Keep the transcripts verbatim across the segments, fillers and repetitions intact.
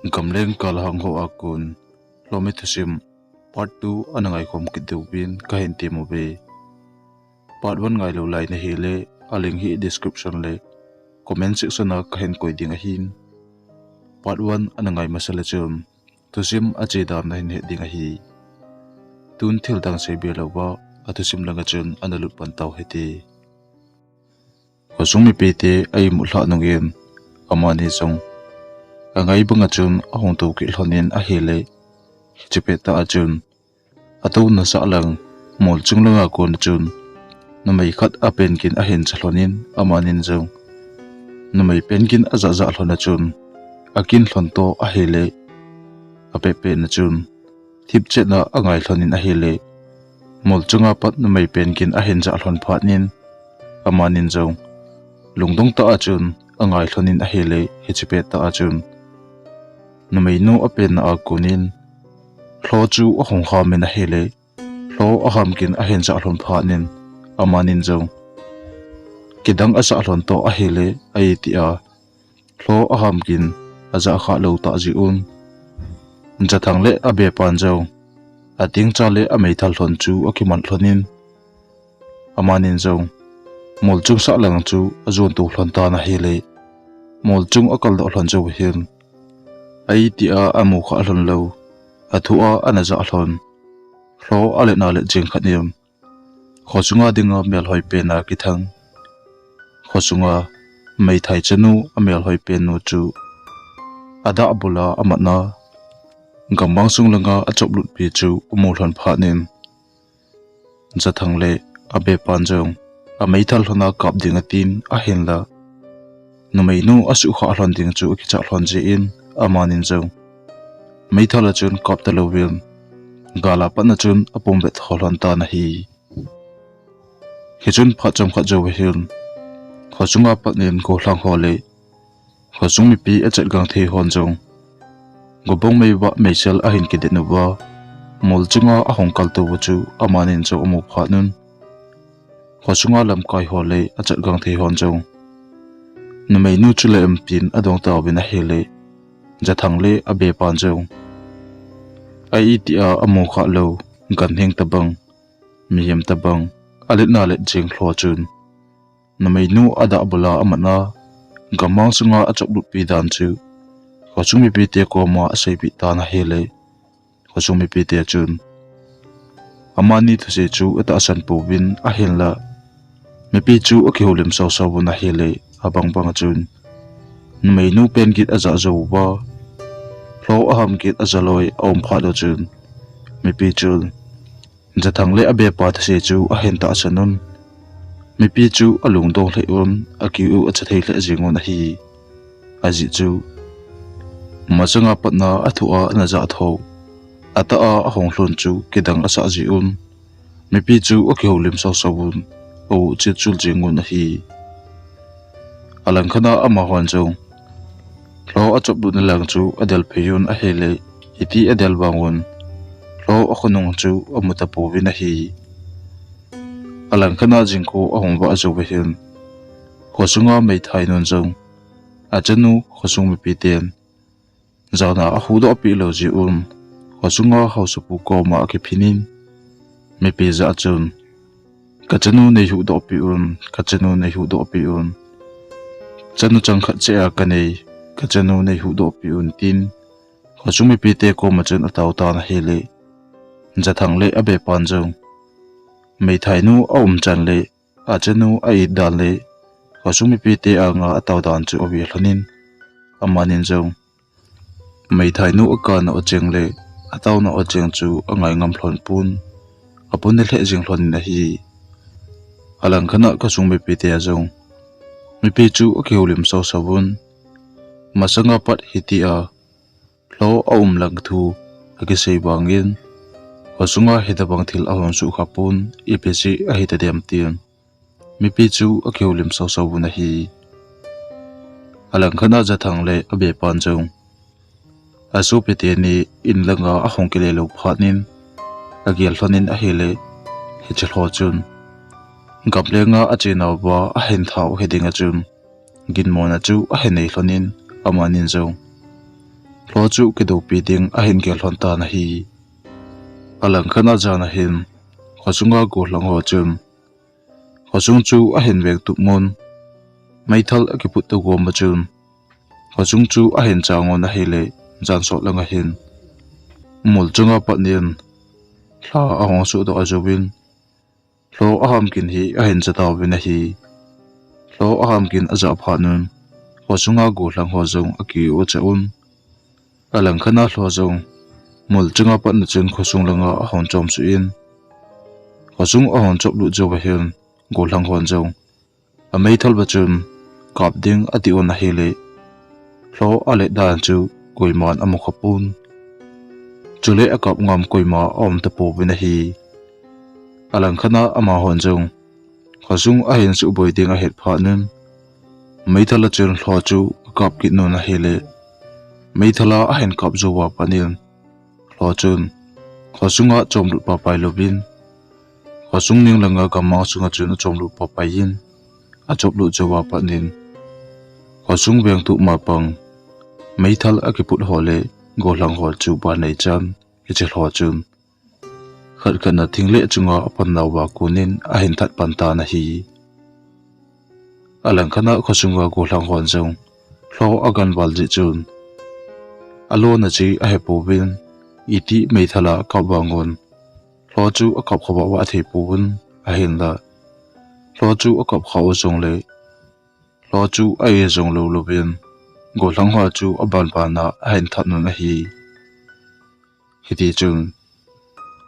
Gamleng kalhang ho a kon Lhomi thusim part two ana ngaikhom kit diuvin kahin temmu ve. Part one ngailou lai nahile, a link hi description le comment section a kahin koi ding ahin, part one ana ngai masa le chun thusim ache dan nahin het ding ahi. Tun thil dang seibe louva, a thusim langa chun ana lut pan tau hite. Khosung mipite a imut lhah nungin, amani jong angai banga chun ahung tou kit lhonin ahile, hiche pettah a chun atouna sahlang, molchung langa kona chun numei khat apen gin ahin ja lhonin, amanin jong numei pen gin ajah jah lhona chun akin lhon toh ahile, apehpehna chun thipchetna angai lhonin ahile, molchunga pat numei pen gin ahin jah lhon phatnin, amanin jong lungdong tah a chun angai lhonin ahile, hiche pettah a chun numeinu apenna a konin lho chu ahung hamin ahile, lho aham gin ahin jah lhon phatnin, amanin jong kidang asah lhon toh ahile, ahi tia lho aham gin ajah khah lou tah jeh un, Jathang le abepan jong atengcha le ameithal lhon chu akiman lhonin, amanin jong molchung sahlang chu ajon tou lhon tan ahile, molchung akaldoh lhon jou hin, ahi tia amu khah lhon lou, athua ana jah lhon lho aletna let jeng khat in, khosunga dinga melhoi pen a kithang, khosunga meithai chanu amelhoi pennu chu adah bula amatna, gammang sung langa achop lutpi chu amu lhon phatnin, Jathang le abepan jong ameithal lhona kap ding atin, ahinla numeinu asuhkhah lhon ding chu akichat lhon jeh in, amanin jong meithal a chun kap talouvin, gal a patna chun apum vet tho lhon tan ahi. Hichun phat chomkhat jou ahin, khosunga patnin gollhang ho le khosung mipi achatgang thei hon jong gobong meivah meisel ahin kidet uva, molchunga ahung kal tou u chu amanin jong amu phatnun, khosunga lamkai ho le achatgang thei hon jong numeinu chu le em tin adong tauvin ahile, Jathang le abepan jong ahi tia amu khah lou, ganhing tobang, mihem tobang, aletna let jeng lho chun numeinu adah bula amatna, gammang sunga achop lutpi dan chu khosung mipite koma aseipeh tan ahile, khosung mipite chun amani thusei chu atahsan pouvin, ahinla mipi chu akihoulim sausau vun ahile, abang bang chun numeinu pen gin ajah jou uva, lho aham gin ajaloi aum phat u chun, mipi chun Jathang le abepa thusei chu ahin tahsan un, mipi chu alungdong lheh un, akiu achathei lheh jeng un ahi. Ajeh chu masanga patna athua ana jah tho, atah a ahung lhun chu kidang asah jeh un, mipi chu akihoulim sausau vun, au chilchul jeng un ahi. Alangkhat a amahon jong lho achop lutna lang chu adel phei un ahile, hiti adel vang un lho akhonung chu amu tapouvin ahi. Alangkhat a jingkho ahung vah jou ahin, khosunga meithainun jong achanu khosung mipiten jana ahuhdoh peh lou jeh un, khosunga haosapu koma akiphin in, mipi jah chun, kachanu neihuhdoh peh un, kachanu neihuhdoh peh un, chanu chang khat cheh a kanei, kachanu neihuhdoh peh un tin, khosung mipite koma chun atao tan ahile, Jathang le abepan jong meithainu aumchan le achanu a-it dan le khosung mipite anga atao dan chu ave lhonin, amanin jong meithainu akana acheng le ataona acheng chu angai ngam lhon pon, apon nilheh jeng lhonin ahi. Alangkhat a khosung mipite a jong mipi chu akihoulim sausau vun, masanga pat hitia lho aum lang thu akisei vangin, khosunga hitobang thil ahung soh khapon, ipi jeh a hitadem tin mipi chu akihoulim sausau vun ahi. Alangkhat a Jathang le abepan jong asopi teni in langa ahung kile lou phatnin, agel lhonin ahile, hiche lho chun gamlenga achenauva ahin thau hi dinga chun ginmona chu ahin nei lhonin, amanin jong lho chu kidoupi ding ahin gel lhon tan ahi. Alangkhat a jan ahin, khosunga gollhang ho chun khosung chu ahin vengtup mun, meithal akiput to gom a chun khosung chu ahin chang un ahile, jan sot lang ahin mol chunga pat in lha ahung suhdoh ajouvin, lho ahamkin hi ahin ja tauvin ahi. Lho ahamkin aja phat un, khosunga gollhang ho jong akiu cheh un. Alangkhat a lho jong mol chunga pat in chun khosung langa ahung chom suh in, khosung ahung chop lut jou ahin, gollhang hon jong ameithal uva chun kap ding ati un ahile, lho alet dan chu koiman amu khapon. Chule akap ngam koima aum tapouvin ahi. Alangkhat a amahon jong khosung ahin suboi ding ahet phat un, meithal a chun lho chu akap kit un ahile, meithal a ahin kap jou uva pat in lho chun khosunga chom lut papai louvin, khosung ning langa gammang sunga chun achom lut papai in, achop lut jou uva pat in khosung vengtup ma pang, meithal akiput ho le gollhang ho chu banei chan, hiche lho chun khatkhat a thingleh chunga apan nauva kon in ahin that pan tan ahi. Alangkhat a khosunga gollhang hon jong lho agang val jeh chun, alona chu ahepouvin, iti meithal a akap vang un lho chu akap kha uva athei pouvin, ahinla lho chu akap kha u jongle, lho chu a-e jong lou louvin, gollhang ho chu abanban a ahin that un ahi. Hiti chun,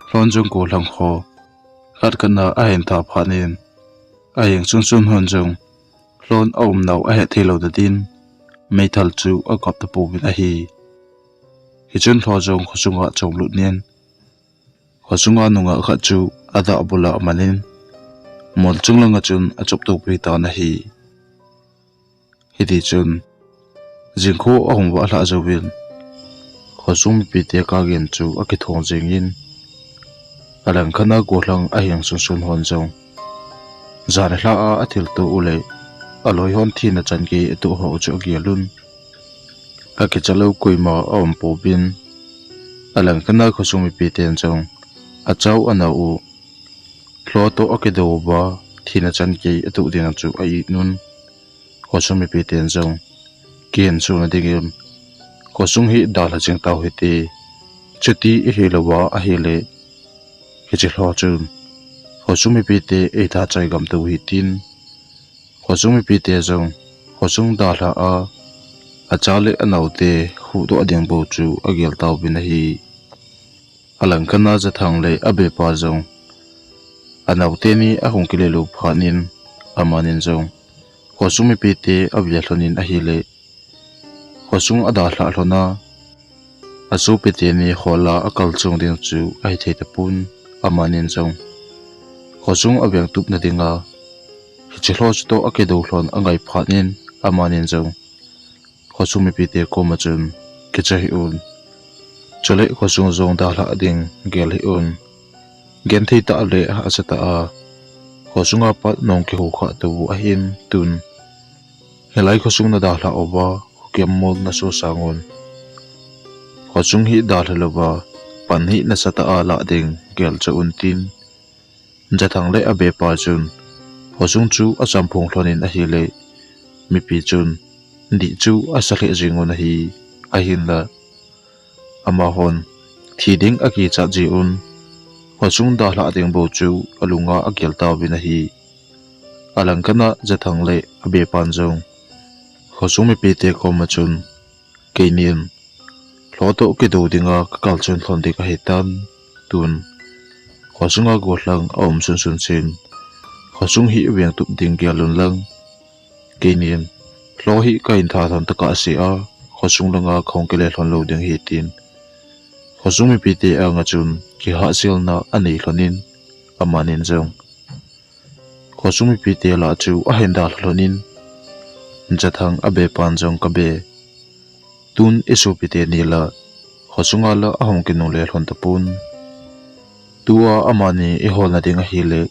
lhon jong gollhang ho khatkhat a ahin that phat in, aheng sunsun hon jong lhon aumnau ahet thei lou nadin, meithal chu akap tapouvin ahi. Hichun lho jong khosunga chom lut in, khosunga nungah khat chu adah bula aman in, mol chung langa chun achop topi tan ahi. Hiti chun, jingkho ahung vah lhah jouvin, khosung mipite kap gin chu akithong jingin, alangkhat a gollhang aheng sunsun hon jong, jan lha a athilto u le aloi hon thina chan gei atoh ho chu agel un. Akicha lou koima aum pouvin, alangkhat a khosung mipiten jong achao anao u, lho toh akidou uva, thina chan gei atoh ding chu a-it un. Khosung mipiten jong kihinso na dingin, khosung hi dalha jing tau hite, chuti ihi louva ahile, hiche lho chun khosung mipite eitha chai gam tou hite tin, khosung mipite jong khosung dalha a, acha le anaote huhdoh ding bou chu agel tauvin ahi. Alangkhat a Jathang le abepa jong, anaote ni ahung kile lou phat in, amanin jong khosung mipite ave lhon in ahile, khosung adalhah lhon a, asopite ni hol a akal chung ding chu ahithei tapon, amanin jong khosung avengtup na dinga hiche lho chutoh akidou lhon angai phat in, amanin jong khosung mipite koma chun, kicha hih un, chule khosung jong dalhah ding gel hih un, genthei tah le hahsa tah a khosunga pat nahung kihuhkhah tou u ahin, tun hilai khosung nadalhah uva, kemmol naso sang un, khosung hi dalha louva, pan hi nasatah a lah ding gel cha un tin, Jathang le abepa chun khosung chu asamphong lhon in ahile, mipi chun dih chu asa lheh jing un ahi. Ahinla, amahon thi ding akichat jeh un, khosung dalhah ding bou chu alunga agel tauvin ahi. Alangkhat a Jathang le abepan jong khosung mipite koma chun, keinin lho toh kidou dinga kakal chun lhon ding ahitan, tun khosunga gollhang aum sunsun chin, khosung hi vengtup ding gel un lang, keinin lho hi kahin that lhon tokah sea, khosung langa kahung kile lhon lou ding ahi tin, khosung mipite anga chun kihahselna anei lhon in, amanin jong khosung mipite lah chu ahin dalha lhon in, Jathang abepan jong, kabe, tun isopite ni la khosunga la ahung kinungle lhon tapon, tua amani iholna ding ahile,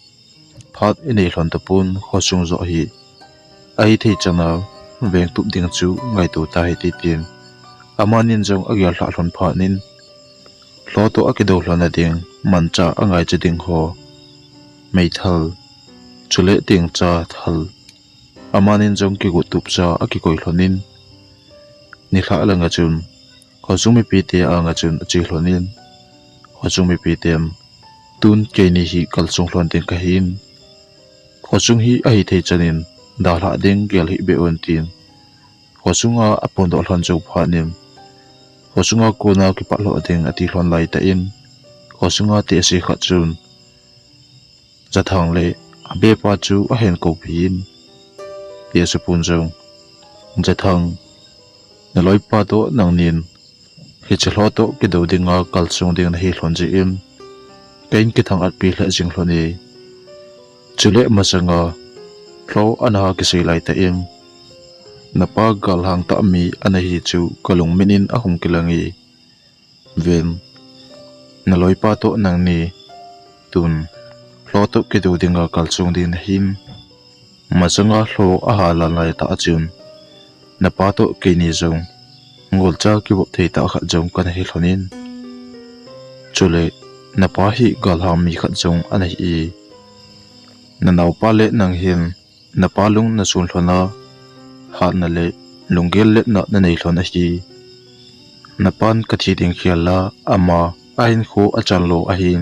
phat inei lhon tapon, khosung joh hi ahithei chana vengtup ding chu ngaito tahite tin, Amanin jong agel lhah lhon phat in, lho toh akidou lhon nading manchah angaicha ding ho, meithal, chule tengcha thal, amanin jong kigot tupcha akikoi lhon in, nilhah langa chun, khosung mipite anga chun ache lhon in, khosung mipiten, tun keini hi kalsung lhon ding kahin, khosung hi ahithei chan in dalhah ding gel hih beh un tin, khosunga aphondoh lhon jou phat in, khosunga kona kipat lhoh ding ati lhon laitah in, khosunga tehse khat chun, Jathang le abepa chu ahin koupi in, tehsepun jong, Jathang, naloipa toh nangnin, hiche lho toh kidou dinga kalsung ding nahi lhon jeh in, keiin kithang-atpi lheh jing lhon e. Chule masanga lho ana ha kisei laitah in, napa galhang tah mi ana hi chu kalungmin in ahung kilang e. Ven, naloipa toh nangni, tun lho toh kidou dinga kalsung ding nahin, masanga lho aha lan laitah a chun, napa toh keini jong ngolcha kivop thei tah khat jong kana hi lhon in, chule napa hi galhang mi khat jong ana hi e. Nanaopa le nang hin napa lung nasun lhon a, hatna le lunggel letna nanei lhon ahi. Napan kathi ding khel a ama ahinkho achan lou ahin,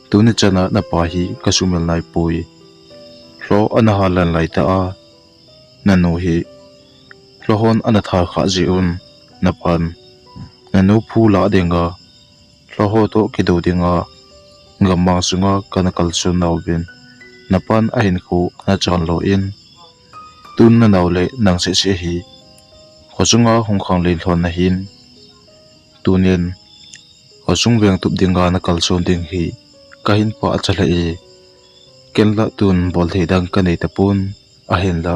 tuni chana napa hi kasumil naipoi. Lho ana ha lan laitah a, nanu hi lhohon ana tha khah jeh un, napan nanu phu lah dinga, lhoho toh kidou dinga, gammang sunga kana kalson nauvin, napan ahinkho ana chan lou in, tun nanao le nang sehseh hi khosunga hung khang len lhon nahin, tunin khosung vengtup dinga nakalson ding hi kahin pachat lheh e. Ken la tun bolthei dang kanei tapon, ahinla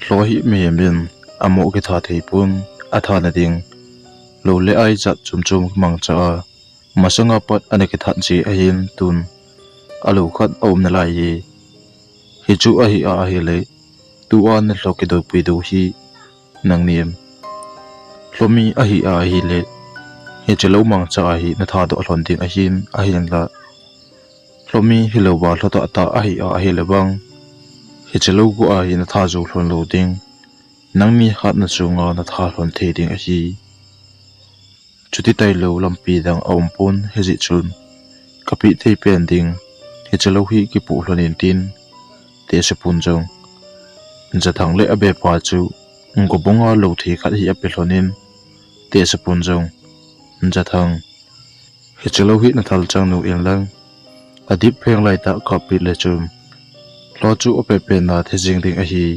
lho hi mihem in amoh kitha thei pon, atha nading lou le ai jat chom chom kimangcha a, masanga pat ana kithat jeh ahin, tun alou khat aum nalai e. Hichu ahi a ahile, tua nalho kidou pui diu hi nangni em? Lhomi ahi a ahile, hiche lou mangcha a hi nathadoh lhon ding ahin, ahinla lhomi hilouva lho tahtah ahi a ahile vang, hiche lou go a hi natha jou lhon lou ding, nangni hatna chunga natha lhon thei ding ahi. Chuti tailou lampi dang aumpon, hijeh chun kapeh thei pen ding hiche lou hi kipoh lhon in tin, tehsepun jong Jathang le abepa chu gobonga lou thei khat hi ape lhon in, tehsepun jong, Jathang, hiche lou hi nathal chang nu inlang, adip pheng laitah kapeh le chun lho chu apeh pen a thi jing ding ahi.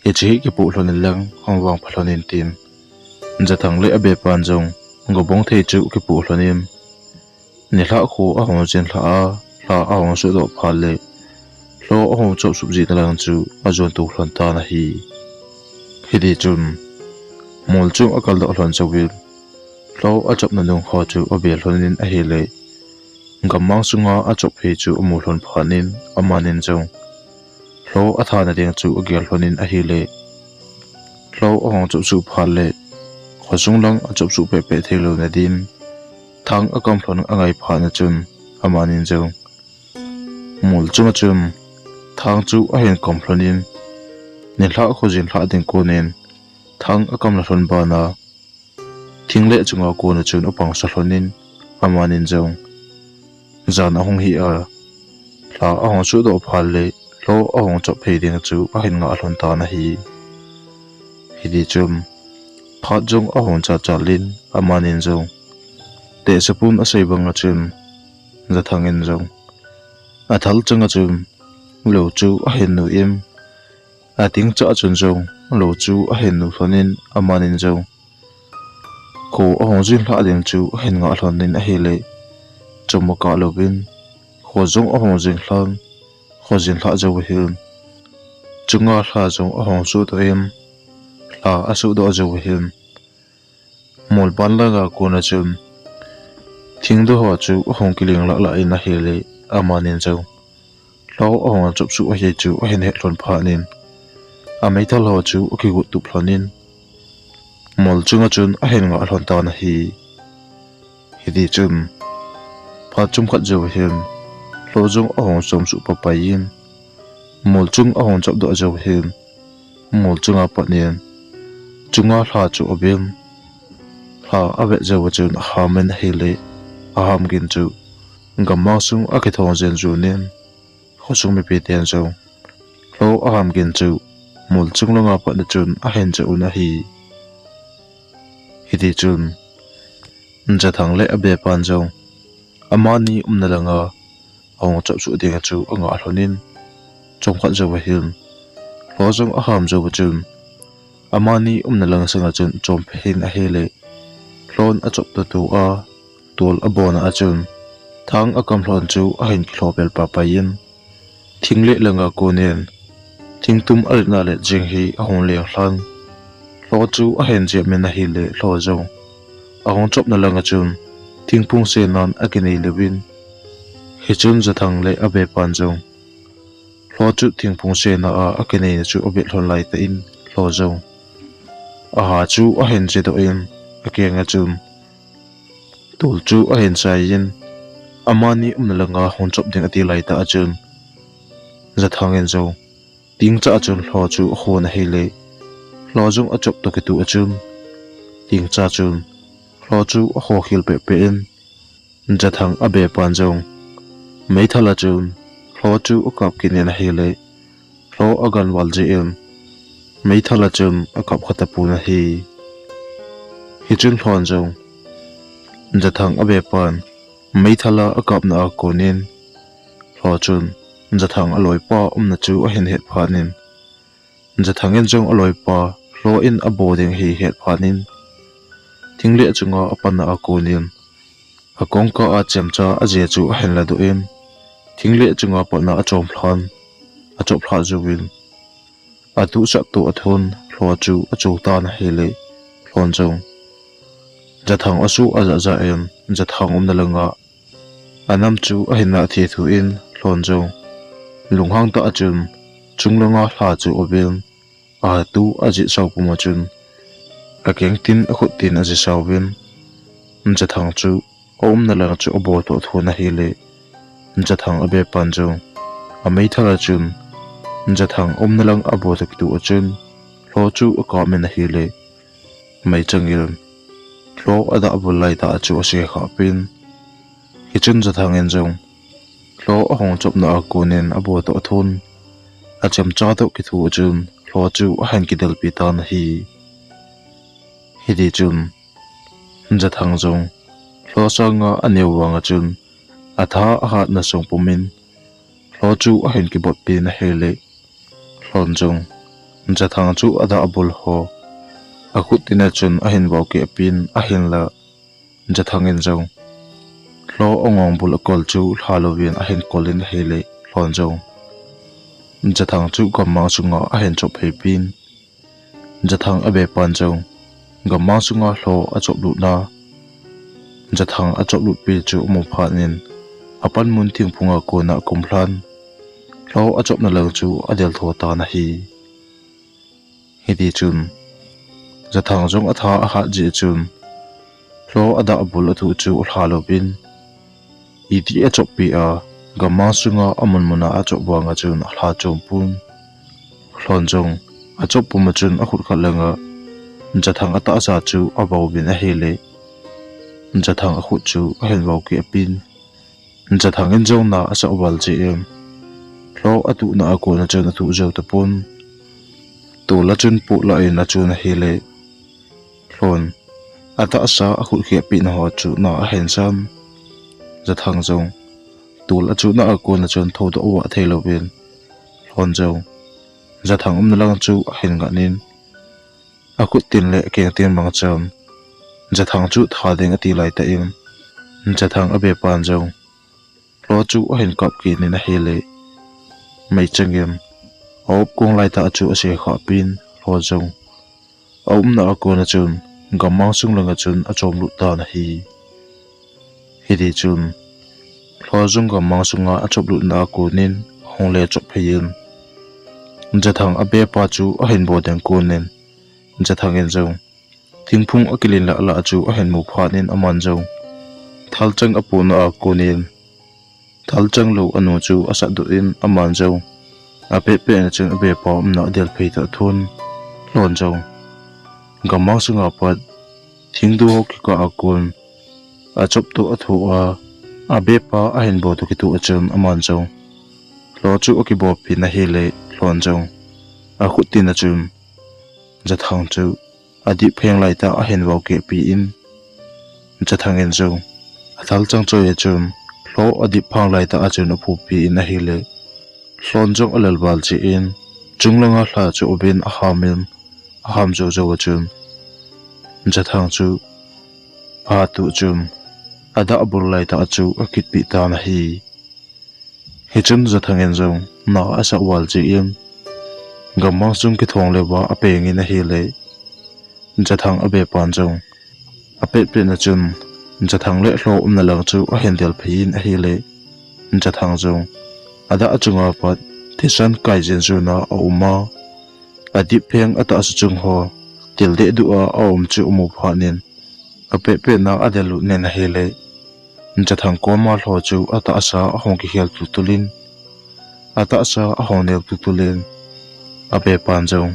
Hiche hi kipoh lhon inlang hung vangpha lhon in tin, Jathang le abepan jong gobong thei chu kipoh lhon in, nilhah kho ahung jin lhah a, lha ahung sohdoh phat le lho ahung chop sup jeh na lang chu ajon to lhon tan ahi. Hiti chun mol chu akaldoh lhon jouvin, lho achopna nung ho chu ave lhon in ahile, gammang sunga achop phei chu amu lhon phat in, amanin jong lho atha nading chu agel lhon in ahile, lho ahung chop suh phat le khosung lang achop suh pehpeh thei lou nadin, thang akam lhon angai phat na chun, amanin jong mol chunga chun thang chu ahin kom lhon in, nilhah kho jin lhah ding konin thang akam la lhon bana, thingleh chunga kona chun apangsa lhon in, amanin jong jan ahung hi a, lha ahung sohdoh phat le lho ahung chop phei ding chu ahin ngah lhon tan ahi. Hiti chun phat jong ahung chat chat in, amanin jong tehsepun asei banga chun, Jathang in jong athal changa chun lou chu ahin nu in, ating cha a chun jong lou chu ahin nu lhon in, amanin jong kho ahung jin lhah ding chu ahin ngah lhon in ahile, chom akah louvin kho jong ahung jin lhon, kho jin lhah jou ahin, chunga lha jong ahung sohdoh in, lha asohdoh jou ahin, mol ban langa kona chun thing doh ho chu ahung kiling lah lah in ahile, amanin jong lho ahung chop suh ahi chu ahin het lhon phat in, ameithal ho chu akigot tup lhon in, mol chunga chun ahin ngah lhon tan ahi. Hiti chun phat chomkhat jou hin lho jong ahung chom suh papai in, mol chung ahung chop doh jou hin, mol chunga pat in chunga lha chu aven. Lha avet jou a chun aham in ahile, aham gin chu gammang sung akithong jen jun in, khosung mipi ten jong lho aham gin chu mol chung langa pat a chun ahin jah un ahi. Hiti chun Jathang le abepan jong amani umna langa ahung chop suh ding a chu angah lhon in, chomkhat jou ahin lho jong aham jou a chun amani umna lang sanga chun chom peh in ahile, lhon achop tutu a tol abona a chun thang akam lhon chu ahin kilho pel papai in, thingleh langa kon in thingtum aletna let jeng hi ahung leng lhon. Lho chu ahin jep in ahile, lho jong ahung chopna langa chun thingphung senan akinei lhon in, hichun Jathang le abepan jong lho chu thingphung sena a akineina chu avet lhon laitah in, lho jong aha chu ahin je doh in, akeng a chun tol chu ahin chai in, amani umna langa hung chop ding ati laitah a chun Jathang in jong tingcha a chun lho chu akhon ahile, lho jong achop toh kitoh a chun tingcha chun lho chu akho khel peh peh in, Jathang abepan jong meithal a chun lho chu akap kit in ahile, lho agang val jeh in meithal a chun akap kha tapon ahi. Hichun lhon jong Jathang abepan meithal a akapna a kon in, lho chun Jathang aloipa umna chu ahin het phat in, Jathang in jong aloipa lho in abo ding hi het phat in, thingleh chunga apanna a kon in akongka a chemcha aje chu ahin ladoh in, thingleh chunga patna achom lhan, achop lhah jouvin, atuhsah toh athon lho chu acho tan ahile, lhon jong Jathang asuh ajah jah in, Jathang umna langa anam chu ahin lah thei thu in, lhon jong lunghang tah a chun chung langa lha chu aven, atu ajih sao pum a chun akeng tin akhut tin aji sao vin, Jathang chu aumna lang chu abo toh thon ahile, Jathang abepan jong ameithal a chun Jathang umna lang abo toh kitoh a chun lho chu akap in ahile, meichang in lho adah bul laitah a chu ase khah peh in, hichun Jathang in jong lho ahung chopna a kon in abo toh athon, achemcha toh kitho a chun lho chu ahin kidelpi tan ahi. Hiti chun Jathang jong lho sanga aneo vang a chun atha ahatna song pum in lho chu ahin kibotpi in ahile, lhon jong Jathang chu adah bul ho akhut tin a chun ahin vau keh peh in, ahinla Jathang in jong lho angong bul akol chu lha louvin ahin kol in ahile, lhon jong Jathang chu gammang sunga ahin chop phei peh in, Jathang abepan jong gammang sunga lho achop lutna, Jathang achop lutpi chu amu phat in, apanmun thingphunga kona akum lhan, lho achopna lang chu adel tho tan ahi. Hiti chun Jathang jong atha ahat jeh chun lho adah bul atuh chu alha louvin, iti achoppi a, gammang sunga amun muna achop vang a chun alha chom pon. Lhon jong achop pum a chun akhut khat langa Jathang atahsa chu avau vin ahile, Jathang akhut chu ahin vau keh peh in, Jathang in jong na asah val jeh in lho atuhna a kona chun atuh jou tapon. Tol a chun potlah in achun ahile, lhon atahsa akhut khehpehna ho chu na ahin san. Jathang jong tol achuna a kona chun thoudoh uvah thei louvin, lhon jong Jathang umna lang chu ahin ngat in, akhut tin le akeng tin mangchan Jathang chu tha ding ati laitah in, Jathang abepan jong lho chu ahin kap kit in ahile, meichang in aop kong laitah chu ase khah peh in, lho jong aumna a kona chun gammang sung langa chun achom lut tan ahi. Hiti chun lho jong gammang sunga achop lutna a konin ahung le chop phei in, Jathang abepa chu ahin bol ding konin, Jathang in jong thingphung akilen lah lah chu ahin mu phat in aman jong thalchang apohna a konin thalchang lou anu chu asatdoh in aman jong apet pet na chun abepa umna adelphei tah thon Lhon jong gammang sunga pat thingdu ho kikah a kon achop toh athoh a, abepa ahin bol toh kitoh a chun aman jong Lho chu akibol pin ahile Lhon jong akhut tin a chun Jathang chu adip pheng laitah ahin vau keh pin, Jathang in jong athalchang choi a chun Lho adip pheng laitah a chun aphupi in ahile Lhon jong alel val cheh in chunglanga lha chu aven aham in aham jou jou a chun Jathang chu atuh chun adah bul laitah a chu akitpeh tan ahi. Hichun Jathang in jong na asah val cheh in gammang sung kithong leuva apeng in ahile Jathang abepan jong apet pet na chun Jathang le Lho umna lang chu ahin delphei in ahile Jathang jong adah chunga pat thisan kai jin jun a aum a, adip pheng atahsa chung ho thil dehduh a aum chu amu phat in apet pet na adel lut in ahile Jathang koma Lho chu atahsa ahung kikhel tultul in atahsa ahung neo tultul in abepan jong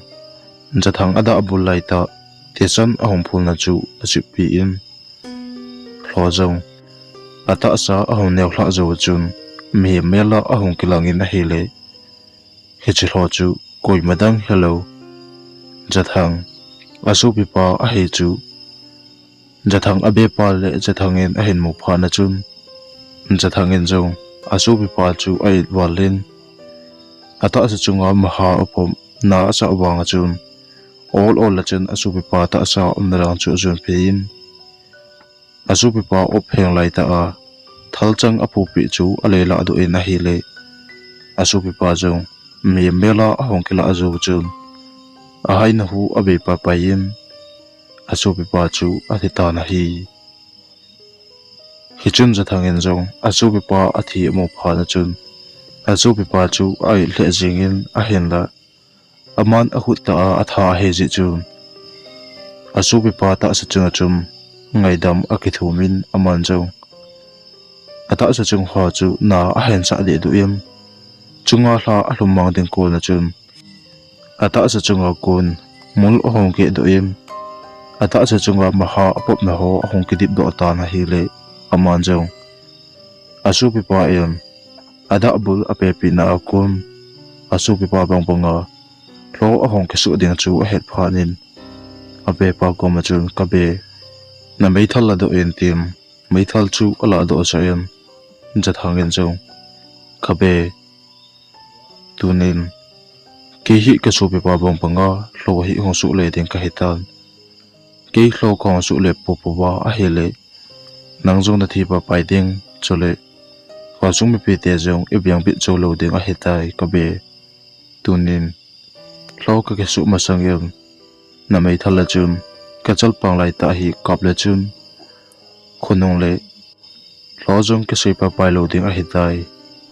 Jathang adah bul laitah thisan ahung phulna chu aseppeh in Lho jong atahsa ahung neo lhah jou a chun mihem mel a ahung kilang in ahile hiche Lho chu koima dang hilou Jathang asopipa ahi chu Jathang abepa le Jathang in ahin mu phat na chun Jathang in jong asopipa chu a-it val in atahsa chunga maha apom na asah vang a chun ol ol a chun asopipa tahsa umna lang chu ajon phei in asopipa op pheng laitah a thalchang aphupi chu alei lahdoh in ahile asopipa jong mihem mel a ahung kilah jou chun ahaina hu abei paipai in asopipa chu athi tan ahi. Hichun Jathang in jong asopipa athi amu phat na chun asopipa chu a-it lheh jeng in ahinla aman akhut tah a atha ahi jeh chun asopipa tahsa chunga chun ngaidam akithum in aman jong atahsa chung ho chu na ahin sah dehduh in chunga lha alhum mang ding kon a chun atahsa chunga kon mul ahung kehdoh in atahsa chunga maha apopna ho ahung kidipdoh tan ahile aman jong asopipa in adah bul apepeh na a kon asopipa bang banga Lho ahung kisuh ding chu ahet phat in abepa koma chun kabe na meithal ladoh in tin meithal chu alahdoh sah in Jathang in jong kabe tunin kei hi kasopipa bang banga Lho hi hung suh le ding kahitan kei Lho kahung suh le poupouva ahile nang jong nathi paipai ding chule khosung mipite jong ivengbit jou lou ding ahitai kabe tunin Lho kakisuh masang in na meithal a chun kachalpang laitah hi kap le chun khonung le Lho jong kisei paipai lou ding ahitai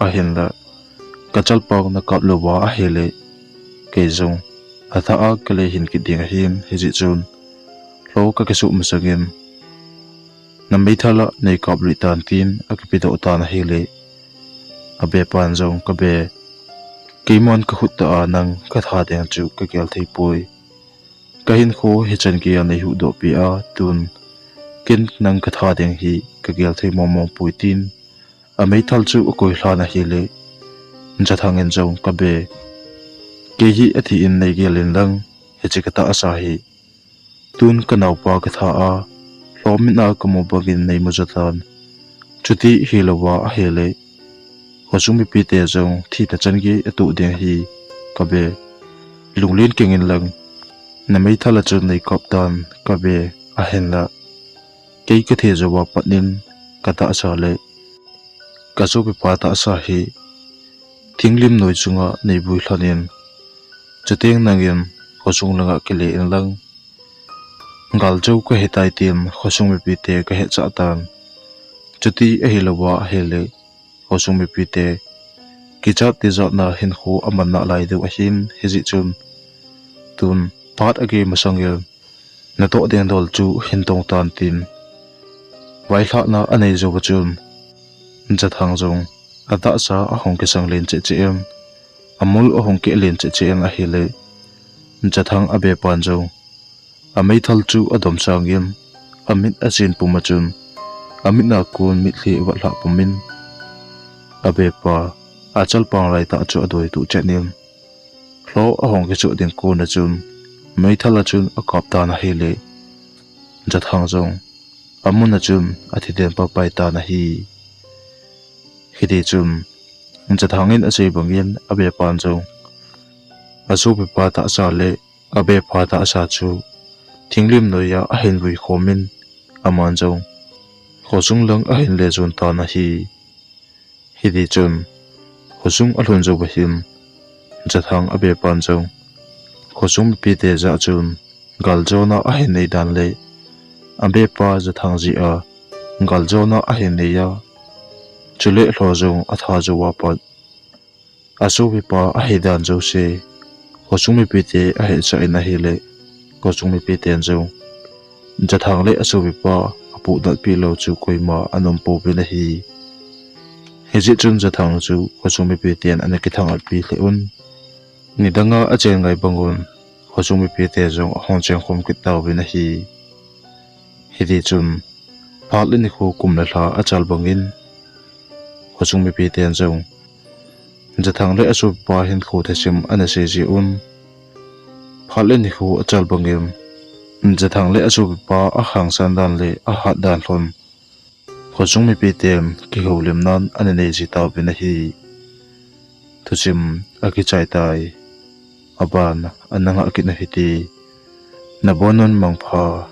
ahinla kachalpang nakap louva ahile kei jong athah a kalei hin kit ding ahin hijeh chun Lho kakisuh masang in na meithal a neikap lui tan tin akipedoh tan ahile abepan jong kabe keiman kakhut tah a nang katha ding chu kagel thei poi kahinkho hichan geiya neihuhdoh peh a tun ken nang katha ding hi kagel thei mong mong poi tin ameithal chu akoi lhan ahile Jathang in jong kabe kei hi athi in neigel in lang hiche katahsa hi tun kanaopa katha a Lho mit a kamu bangin neimu jo tan chuti hilouva ahile khosung mipite jong thina chan gei atoh ding ahi kabe lunglen keng in lang na meithal a chun neikap tan kabe ahinla kei kathi jouva pat in katahsa le kasopipa tahsa hi thinglim noi chunga neivui lhon in chuteng nangin khosung langa kile in lang galjou kahitai tin khosung mipite kahetsah tan chuti ahilouva ahile khosung mipite kichat tijatna hinkho aman nalai diu ahin hijeh chun tun phat agei masang in natoh ding dol chu hin tong tan tin, vailhahna anei jou va chun, Jathang jong atahsa ahung kisang len cheh cheh in, amul ahung keh len cheh cheh in ahile, Jathang abepan jong ameithal chu adom sangin, amit asin pum a chun, amit a kon mitlhi vat lhah pumin, abepa achal pang lai tah chu adoi tuh chet in, lho ahung kichoh ding kon a chun, meithal a chun akap tan ahile, Jathang jong amun a chun athi den papai tan ahi. Hiti chun, Jathang in asei bangin abepan jong asopipa tahsa le abepa tahsa chu thinglim noiya ahin vui khomin, aman jong khosung lang ahin le jon tan ahi. Hiti chun, khosung alhun jou va hin, Jathang abepan jong khosung mipite jah chun galjona ahin nei dan le abepa Jathang jeh a galjona ahin nei a, chule lho jong atha jou a pat asopipa ahi dan jouse khosung mipite ahetsah in ahile, khosung mipiten jong Jathang le asopipa apuhnat pi lou chu koima ana um pouvin ahi. Hijeh chun Jathang chu khosung mipiten ana kithang-at pi lheh un. Nidanga achen ngai bangun, khosung mipite jong ahung chengkhom kit tauvin ahi. Hiti chun, phat le nikho kum le lha achal bangin, khosung mipiten jong Jathang le asopipa hinkho thusim ana sei ji un. Phat le nikho achal bangin, Jathang le asopipa ahangsan dan le ahat dan lhon, khosung mipiten kihoulimnan ana nei ji tauvin ahi. Thusim akichai tai. Aban ana ngah kit u hite. Nabonun mangpha.